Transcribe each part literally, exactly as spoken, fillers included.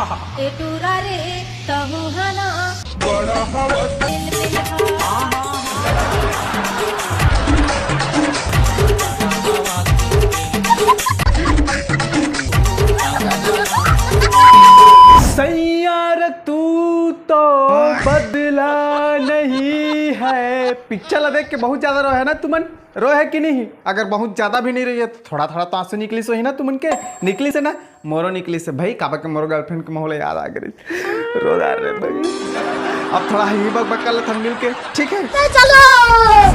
ए टूरा रे, तहू हना। सैयार तू तो बदला नहीं है। पिक्चर ला देख के बहुत ज्यादा रोहे ना तुमन? रोहे कि नहीं? अगर बहुत ज्यादा भी नहीं रोहे तो थोड़ा थोड़ा तो आंसू निकलिस होही ना तुमन के। निकलिस हे ना? मोरो निकलिस हे भाई, काबर के मोरो गर्लफ्रेंड के मोला याद आ गे। रो डारे भाई। अब थोड़ा ही बक बक कर लेथन मिल के, ठीक है? चलो।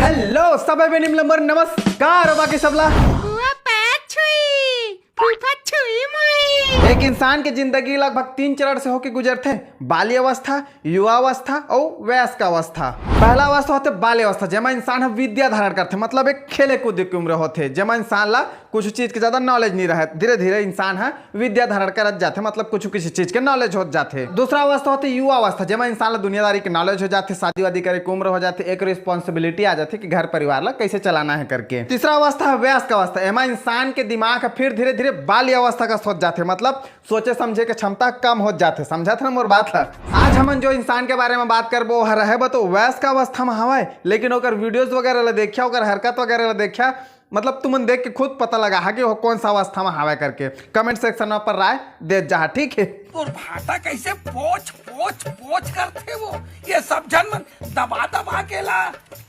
हेलो सब बेनिम नंबर, नमस्कार हो बाकी सबला। फूफा पैर छुई, फूफा छुई मुई। एक इंसान के जिंदगी लगभग तीन चरण से होके गुजरथे। बाल्य अवस्था, युवा अवस्था अउ वयस्क अवस्था। पहला अवस्था होथे बाल्य अवस्था, जेमा इंसान ह विद्या धारण करथे, मतलब एक खेले कूदे के उम्र होथे, जेमा इंसान ला कुछ चीज के ज्यादा नॉलेज नहीं रहे। धीरे धीरे इंसान ह विद्या धारण करत जाथे, मतलब कुछ किसी चीज के नॉलेज होत जाथे। दूसरा अवस्था होथे युवा अवस्था, जेमा इंसान ला दुनियादारी के नॉलेज हो जाथे, शादी वादी करे के उम्र हो जाथे, एक रिस्पॉन्सिबिलिटी आ जाथे कि घर परिवार ला कैसे चलाना है करके। तीसरा अवस्था है वयस्क अवस्था, एमा इंसान के दिमाग ह फिर धीरे धीरे बाल्य अवस्था का सोच जाथे, मतलब सोचे समझे के क्षमता कम होत जाथे। समझत हन मोर बात ला? आज हमन जो इंसान के बारे में बात करबो, ओह रहे बर तो वयस्क अवस्था में हवय, लेकिन ओकर वीडियोज वगैरह ला देखिया, ओकर हरकत वगैरह ला देखिया, मतलब तुमन देख के खुद पता लगा हा कि वो कौन सा अवस्था में हवय करके। कमेंट सेक्शन में अपन राय देत जाहा, ठीक है? तोर भाटा कैसे पोछ पोछ पोछ करथे वो, ये सब झन मन दबा दबा के ला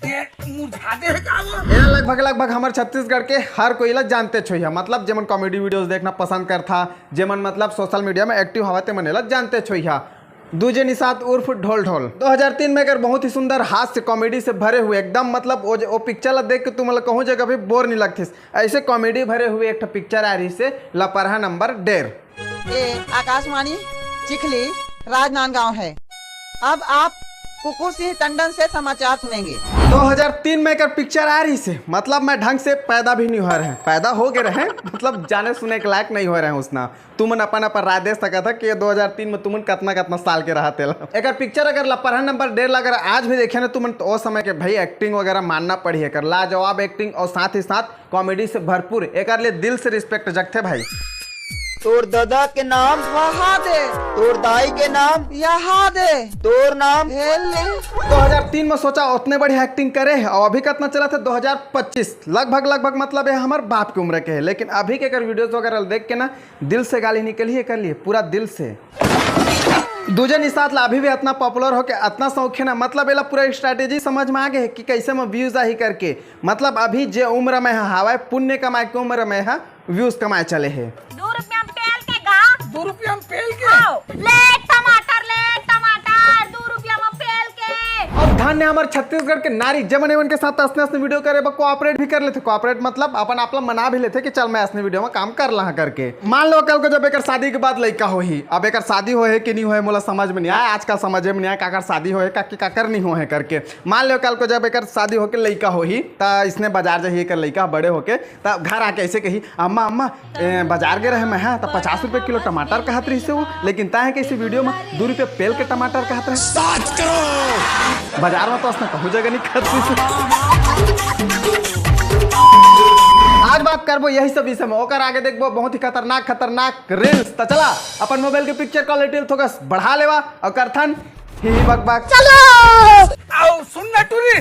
ये मुरझा दे हे का वो? एला लगभग लगभग हमर छत्तीसगढ़ के हर कोई ला जानते छोइहा, मतलब जेमन कॉमेडी वीडियोज देखना पसंद करथा, जेमन मतलब सोशल मीडिया में एक्टिव हवा, तेमन एला जानते छोइहा। दूजे निषाद उर्फ ढोल ढोल। दो हज़ार तीन में एकर बहुत ही सुंदर हास्य कॉमेडी से भरे हुए एकदम, मतलब वो, वो पिक्चर ला देख के तुमन ला कहूँ जगह भी बोर नहीं लगथिस, ऐसे कॉमेडी भरे हुए एक ठो पिक्चर आ रहिस हे, लपरहा नंबर डेढ़। ये आकाशवाणी चिखली राजनांदगांव है। अब आप कुकुर सिंह टंडन से समाचार सुनेंगे। दो हज़ार तीन में एकर पिक्चर आ रहिस हे, मतलब मैं ढंग से पैदा भी नहीं होए रहें, पैदा हो गए रहें, मतलब जाने सुने के लायक नहीं होए रहें उसना। तुमन अपन अपन राय दे सकत हा कि ये दो हज़ार तीन में तुमन कतना कतना साल के रहा तेला। एकर पिक्चर अगर लपरहा नंबर डेढ़ ला अगर आज भी देखे ना तुमन, तो ओ समय के भाई एक्टिंग वगैरह मानना पड़ी, एकर लाजवाब एक्टिंग और साथ ही साथ कॉमेडी से भरपूर, एकर लिए दिल से रिस्पेक्ट जगथे भाई। तोर ददा के नाम वहा दे, तोर दाई के नाम यहाँ दे, तोर नाम हेले। दो हज़ार तीन में सोचा उतने बढ़िया एक्टिंग करे हे, और अभी कितना चला थे? दो हज़ार पच्चीस, लगभग लगभग मतलब ये हमर बाप के उम्र के है, लेकिन अभी के एकर वीडियोज वगैरह देख के ना दिल से गाली निकली है एकर लिए, पूरा दिल से। दूजे निषाद ला अभी भी इतना पॉपुलर होके इतना शौक है ना, मतलब एला पूरा स्ट्रैटेजी समझ में आ गए है कि कैसे में व्यूज आही करके। मतलब अभी जे उम्र में ह हावय, पुण्य कमाए के उम्र में ह व्यूज कमाए चले हे। दू रुपया में पेल के गा। दू रुपया में पेल के? आओ, ले टमाटर, ले टमाटर, दू रुपया में पेल के। अब धन्य हमर छत्तीसगढ़ के नारी, जेमन एमन के साथ असने असने वीडियो करे बर कोऑपरेट भी कर लेथे। कोऑपरेट मतलब अपन आप ला मना भी लेथे कि चल मैं असने वीडियो में काम कर लहा करके। मान लो कल को जब एकर शादी के बाद लइका होही, अब एकर शादी होहे कि नहीं होहे मोला समझ में नहीं आए, आजकल समझे में नहीं आए काकर शादी होहे का कि काकर नहीं होहे करके। मान लो कल को जब एकर शादी होके लइका होही, त इसने बाजार जाही एकर लइका बड़े होके, त घर आके ऐसे कही, "अम्मा, अम्मा, ए, बाजार गे रहे मैं, हाँ, त पचास रुपए किलो टमाटर कहत रहिस हे वो, लेकिन तैं ह कैसे वीडियो में दू रुपया पेल के टमाटर कहत रहे?" बाजार में तो असना कहूँ जगह नहीं कहत रहिस हे। आज बात करबो यही सब विषय में, ओकर आगे देखबो बहुत ही खतरनाक, खतरनाक रील्स। त चला अपन मोबाइल के पिक्चर क्वालिटी थोड़ा बढ़ा लेवा और करथन ही बक बक। चलो। आओ सुन ना टूरी,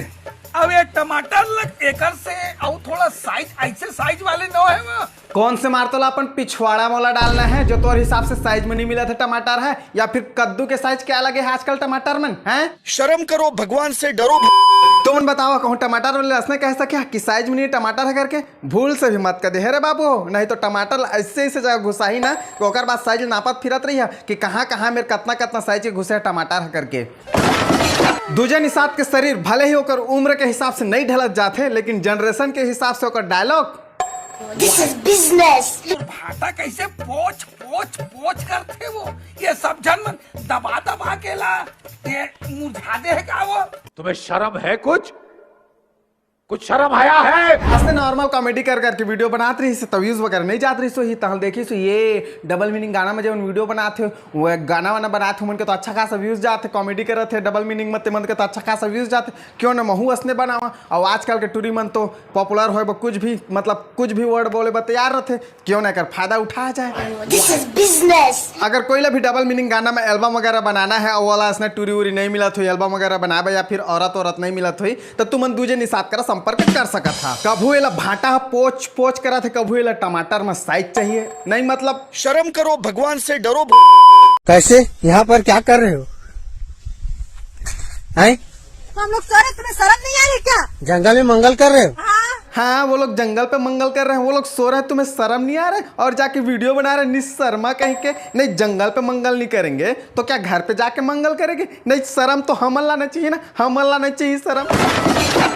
अब ये टमाटर लग एकर से अउ थोड़ा साइज, ऐसे साइज वाले न है वो। कौन से मार तोला अपन पिछवाड़ा मोला डालना है जो तोर हिसाब से साइज में नहीं मिला था टमाटर है, या फिर कद्दू के साइज क्या लगे है आजकल टमाटर में, हैं? शर्म करो, भगवान से डरो। तुमन बताओ, कहूँ टमाटर वाले असने कह सके कि साइज में नहीं टमाटर है करके? भूल से भी मत कर दे हे रे बाबू, नहीं तो टमाटर ऐसे ऐसे जगह घुसाही ना कि ओकर बाद साइज नापत फिरत रही है कि कहाँ कहाँ मेरे कतना कतना साइज के घुसे है टमाटर है करके। दूजे निषाद के शरीर भले ही ओकर उम्र के हिसाब से नहीं ढलत जाथे, लेकिन जनरेशन के हिसाब से ओकर डायलॉग। This is business। भाटा कैसे पोछ पोछ पोछ करथे वो, ये सब झन मन दबा दबा के ला ये मुरझा दे है का वो? तुम्हें शर्म है कुछ? कुछ शर्म आया है? अइसने normal comedy कर करके video बनात रहिस त views वगैरह नहीं जात रहिस होही। तहन देखिस ये double meaning गाना में जब video बनात हे, वो गाना वाना बनात हे, मन के तो अच्छा खासा views जात हे, comedy करत हे double meaning में, ते मन के तो अच्छा खासा views जात हे। क्यों ना महू अइसने बनावा। अउ आजकल के टूरी मन तो popular होए बर कुछ भी, मतलब कुछ भी word बोले बर तैयार रहथे। क्यों ना एकर फायदा उठाया जाए। This is business। अगर कोई ला भी double meaning गाना में album वगैरह बनाना हे, अउ ओला अइसने टूरी उरी नहीं मिलत होही album वगैरह बनाए बर, या फिर औरत औरत नहीं मिलत होही, त तुमन दूजे निषाद करा संपर्क कर सकत हा। कभू एला भांटा ह पोच पोच करत हे, कभू एला टमाटर में size चाहिए। नहीं मतलब शर्म करो, भगवान से डरो। कैसे? यहाँ पर क्या कर रहे हो? हैं? तो हम लोग सो रहे, तुम्हें शर्म नहीं आ रही क्या? जंगल में मंगल कर रहे हो? हाँ। हाँ, वो लोग जंगल पे मंगल कर रहे हैं, वो लोग सो रहे हैं, तुम्हें शर्म नहीं आ रहा है? और जाके video बना रहे हैं निशर्मा कहीं के। नहीं, जंगल पे मंगल नहीं करेंगे तो क्या घर पे जाके मंगल करेंगे? नहीं, शर्म तो हमन लाना चाहिए ना, हमन लाना चाहिए शर्म।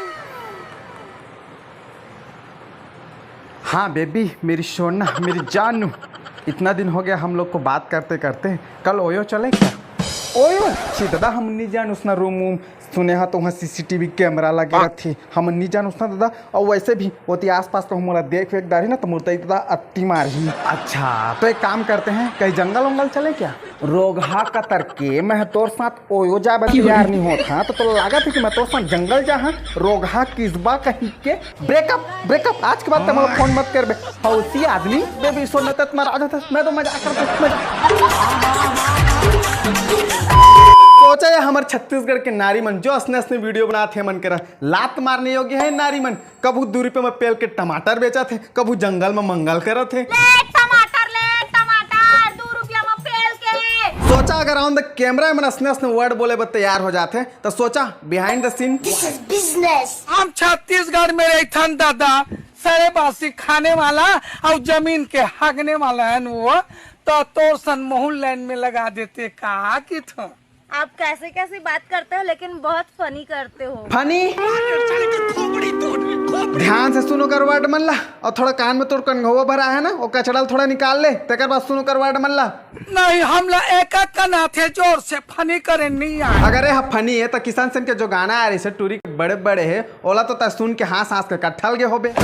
हाँ बेबी, मेरी सोना, मेरी जानू, इतना दिन हो गया हम लोग को बात करते करते। कल ओयो चले क्या? ओयो? छी दादा, हम नहीं जान उसना रूम वूम। सुने हा तो वहाँ सीसीटीवी कैमरा लगे रहथे, हम नहीं जान उसना दादा। और वैसे भी ओती आसपास को मोला देख वेख डारी ना तो मोर दाई दादा अत्ती मारही। अच्छा, तो एक काम करते हैं, कहीं जंगल वंगल चले क्या? रोगहा कतर के मैं तोर साथ ओयो जाए बर तैयार नहीं होत हाँ, तो तोला लागत हे कि मैं तोर साथ जंगल जाहा? रोगहा किसबा कहीं के। Breakup, breakup, आज के बाद ते मोला फोन मत करबे। हौसी आदमी, बेबी सोना, तत नाराज होता, मैं तो मजाक करता, मजाक। सोचा ये हमर छत्तीसगढ़ के नारी मन जो असने असने video बनात हे, मन करा लात मारने योग्य हे नारी मन। कभू दू रुपया में पेल के टमाटर बेचत हे, कभू जंगल में मंगल करत हे। ले टमाटर, ले टमाटर, दू रुपया में पेल के। सोचा अगर on the camera मन असने असने word बोले बर तैयार हो जात हे, तो सोचा behind the scene। This is business। हम छत्तीसगढ़ में रहिथन दादा, सड़े बासी खाने वाला और जमीन के हगने वाला है वो, तो तोर सन महू लाइन में लगा देते का किथो। आप कैसे कैसे बात करते हो, लेकिन बहुत funny करते हो। Funny? ध्यान से सुन ओकर word मन ला, और थोड़ा कान में तोर कनघौवा भरा है ना, वो कचड़ा ला थोड़ा निकाल ले, तेकर बाद सुन ओकर word मन ला। नहीं, हमला एक एक कनाथे जोर से funny करे नहीं आए। अगर ये funny है तो किशन सेन के जो गाना आ रही से टूरी के बड़े बड़े है, ओला तो तै सुन के हाँस हाँस के कट्ठल गे होबे।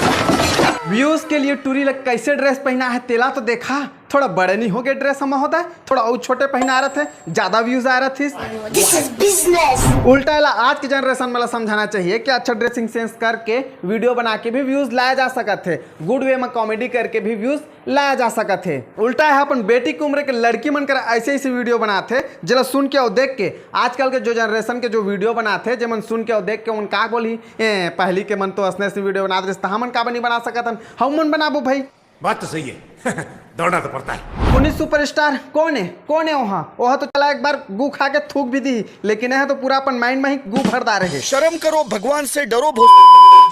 Views के लिए टूरी ला कैसे dress पहना है तेला तो देखा, थोड़ा बड़े नहीं हो गए dress हम होता है, थोड़ा और छोटे पहना रहे थे, ज्यादा views आ रहे थे। This is business। उल्टा एला आज के generation में ला समझाना चाहिए कि अच्छा dressing sense करके video बना के भी views लाया जा सकत है, good way में comedy करके भी views लाया जा सकत हे। उल्टा है अपन बेटी के उम्र के लड़की मन कर ऐसे ऐसे video बनात हे, जेला सुन के और देख के आजकल के जो generation के जो video बनात हे, जेमन सुन के और देख के उन का बोलही, "ए, पहली के मन तो असने ऐसे video बनात रहिस, त हमन का बनी बना सकत हन, हम मन बनाबो भाई।" बात तो सही है। दौड़ना तो पड़ता है। पुनीत superstar कौन है, कौन है वहाँ? वहाँ तो चला एक बार गू खा के थूक भी दी, लेकिन यह तो पूरा अपन mind में ही गू भर डारे है। शर्म करो, भगवान से डरो।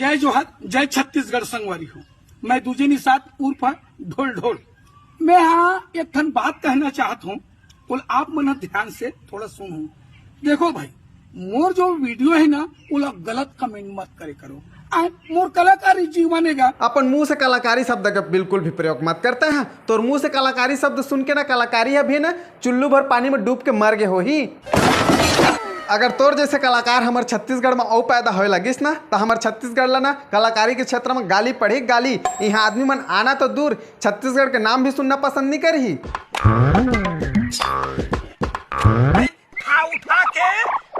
जय जोहार, जय छत्तीसगढ़ संगवारी हो। मैं दूजे निषाद उर्फ ढोल ढोल। मैं हाँ एक ठन बात कहना चाहत हूँ, बोल आप मन ध्यान से थोड़ा सुनो। देखो भाई, मोर जो video है ना, ओला गलत comment मत करे करो। आ, मोर कलाकारी जीवन है गा। अपन मुंह से कलाकारी शब्द का बिल्कुल भी प्रयोग मत करते हैं। तोर मुंह से कलाकारी शब्द सुन के ना कलाकारी अभी ना चुल्लू भर पानी में डूब के मर गए होही। अगर तोर जैसे कलाकार हमर छत्तीसगढ़ में अउ पैदा होए लगिस ना, त हमर छत्तीसगढ़ ला ना कलाकारी के क्षेत्र में गाली पड़ी गाली। यहाँ आदमी मन आना तो दूर, छत्तीसगढ़ के नाम भी सुनना पसंद नहीं करही। उठा, उठा के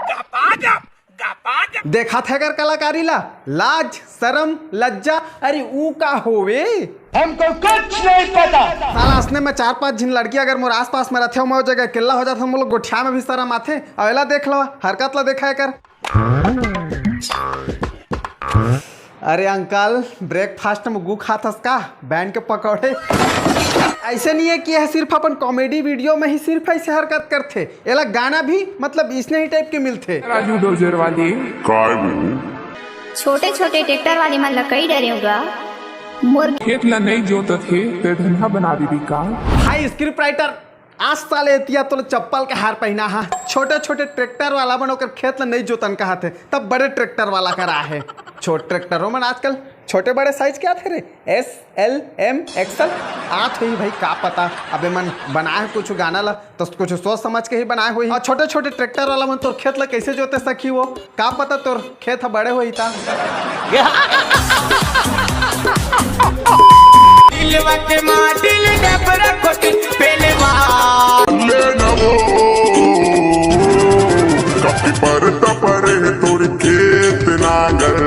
गपा गप, गपा गप। देखा थे कर कलाकारी ला, लाज, शर्म, लज्जा, अरे ऊ का होवे? हमको कुछ नहीं पता। साला असने में चार पांच झिन लड़की अगर मोर आसपास में रहथे, मैं वो जगह अकेला हो जाता, मोर गोठिया में भी शर्म आथे। अवेला देख लो, हरकत ला देखा कर। अरे अंकल, breakfast में गू खाथस का? बैंड के पकौड़े। ऐसे नहीं है कि यह सिर्फ अपन comedy video में ही सिर्फ ऐसे हरकत करथे, एला गाना भी मतलब इसने ही type के मिलथे। राजू डोजर वाली। काय वो? छोटे छोटे ट्रैक्टर वाले मन ला कई डरे होगा। मोर खेत ला नहीं जोतत हे, ते धनहा बना देबी का? हाय script writer, आज साले एतिया तोला चप्पल के हार पहना हा। छोटे छोटे ट्रैक्टर वाला मन ओकर खेत ला नहीं जोतन कहा थे, तब बड़े ट्रैक्टर वाला करा है। छोट ट्रैक्टरों मन आजकल छोटे बड़े size क्या थे रे, S, L, M, XL आत होही भाई, का पता। अबे मन बनाए कुछ गाना ला तो कुछ सोच समझ के ही बनाए होही। और छोटे छोटे ट्रैक्टर वाला मन तोर खेत ला कैसे जोते सखी वो, का पता तोर खेत ह बड़े होही ता। दिलवा के माटिल डबरा कोटी पेलवा। ले नवो, कपी पर तपरे तोर खेत नांगर।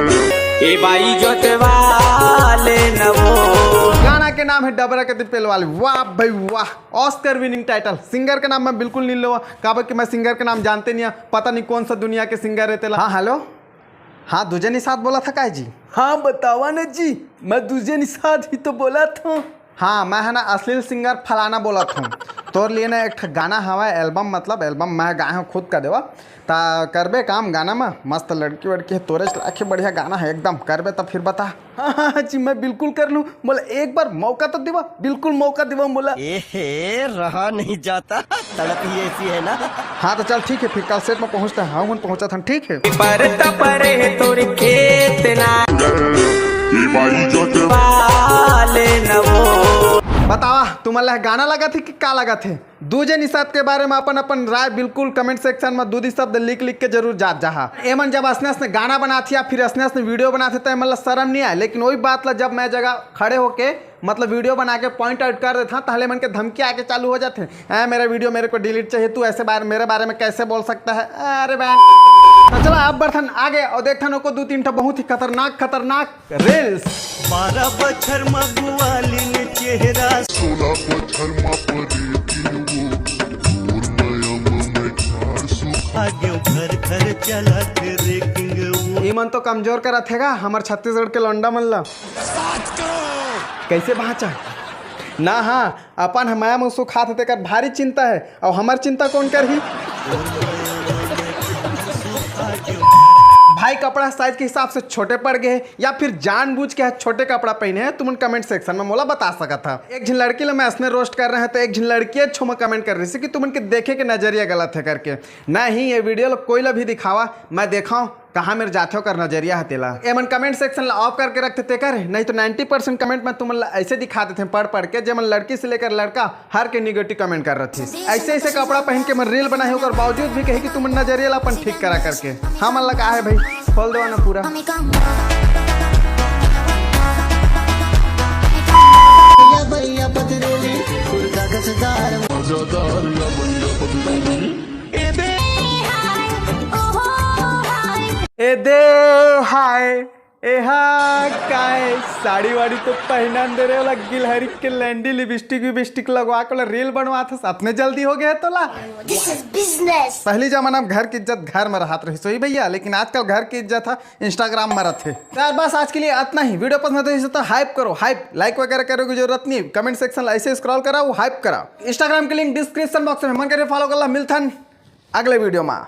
ए बाई जोतवा ले नवो। गाना के नाम है डबरा के पेलवा ले। वाह भाई वाह, ऑस्कर विनिंग टाइटल। सिंगर के नाम मैं बिल्कुल नहीं लेवा, काबर कि मैं सिंगर के नाम जानते नहीं है, पता नहीं कौन सा दुनिया के सिंगर है तेला। हाँ, हेलो। हाँ, दूजे निषाद बोला था काय जी? हाँ, बतावा ना जी, मैं दूजे निषाद ही तो बोला था। हाँ, मैं है ना अश्लील सिंगर फलाना बोला था। तोर लिए ना एक ठा गाना हवा एल्बम, मतलब एल्बम मैं गाए हूँ खुद का देवा। ता करबे काम गाना में, मस्त लड़की वड़की है तोरे लाखे बढ़िया गाना है एकदम, करबे तो फिर बता। हाँ, हाँ, हाँ जी, मैं बिल्कुल कर लूँ। मोला एक बार मौका तो देवा, बिल्कुल मौका देवा मोला। ए हे, रहा नहीं जाता, तड़प ही ऐसी है ना। हाँ तो चल ठीक है, फिर कल सेट में पहुँचता है। हाँ, हम पहुँचा था, ठीक है। पर तपरे तोर खेत ना। ए बाई जोतवा ले नवो। बतावा, तुमन ला गाना लगा थे कि का लगा थे? दूजे निषाद के बारे में अपन अपन राय बिल्कुल कमेंट सेक्शन में दू दी शब्द लिख लिख के जरूर जात जाहा। एमन जब असने असने गाना बनाथे या फिर असने असने वीडियो बनाथे तो एमन ला शर्म नहीं आए, लेकिन वही बात ला जब मैं जगह खड़े होके मतलब वीडियो बना के पॉइंट आउट कर देता, तहले मन के धमकी आके चालू हो जाते हैं, "ए, मेरा वीडियो मेरे को डिलीट चाहिए, तू ऐसे बारे मेरे बारे में कैसे बोल सकता है?" अरे बहन। तो चला अब बढ़थन आगे और देखथन ओको दू तीन ठो बहुत ही खतरनाक खतरनाक रील्स। बारह बछर म गुआलिन चेहरा। सोलह बछर म परी तीन गो, तोर नयम में ठार सुखा। आगे घर घर चलत रे किंग। ई मन तो कमजोर करत हेगा हमर छत्तीसगढ़ के लौंडा मन ला। कैसे बाँचा? ना हाँ, अपन ह माया मुसु खात हे तेकर भारी चिंता है, अउ हमर चिंता कौन करही? भाई कपड़ा साइज के हिसाब से छोटे पड़ गए या फिर जानबूझ के छोटे कपड़ा पहने हैं, तुमन कमेंट सेक्शन में मोला बता सकत हा। एक झिन लड़की ला मैं असने रोस्ट कर रहे हैं तो एक झिन लड़की छो में कमेंट कर रही थी कि तुमन के देखे के नजरिया गलत है करके। नहीं, ये वीडियो ला कोई ला भी दिखावा, मैं देखाऊं कहाँ मेर जाथे ओकर नजरिया ह तेला। एमन कमेंट सेक्शन ला ऑफ करके रखते तेकर, नहीं तो नाइंटी परसेंट कमेंट में तुमन ला ऐसे दिखा देथे पढ़ पढ़ के, जेमन लड़की से लेकर लड़का हर के निगेटिव कमेंट कर रथिस। ऐसे ऐसे कपड़ा पहन के मन रील बनाही, ओकर बावजूद भी कही कि तुमन नजरिया ला अपन ठीक करा करके। हमन ला का है भाई, खोल देवा ना पूरा। ए दे हाय, एहा काय साड़ी वाड़ी तो पहना दे रे, वाला गिलहरी के लैंडी लिपस्टिक विपस्टिक लगवा के वाला रील बनवात हस, अतने जल्दी हो गया तोला। This is business। पहली जमाना में घर की इज्जत घर में रहत रही सोई भैया, लेकिन आजकल घर की इज्जत है इंस्टाग्राम में रहते। तो यार बस आज के लिए इतना ही। वीडियो पसंद आते तो हाइप करो, हाइप, लाइक वगैरह करे की जरूरत नहीं, कमेंट सेक्शन ऐसे स्क्रॉल करा, वो हाइप करा। इंस्टाग्राम के लिंक डिस्क्रिप्शन बॉक्स में, मन करे फॉलो कर ला। मिलथन अगले वीडियो में।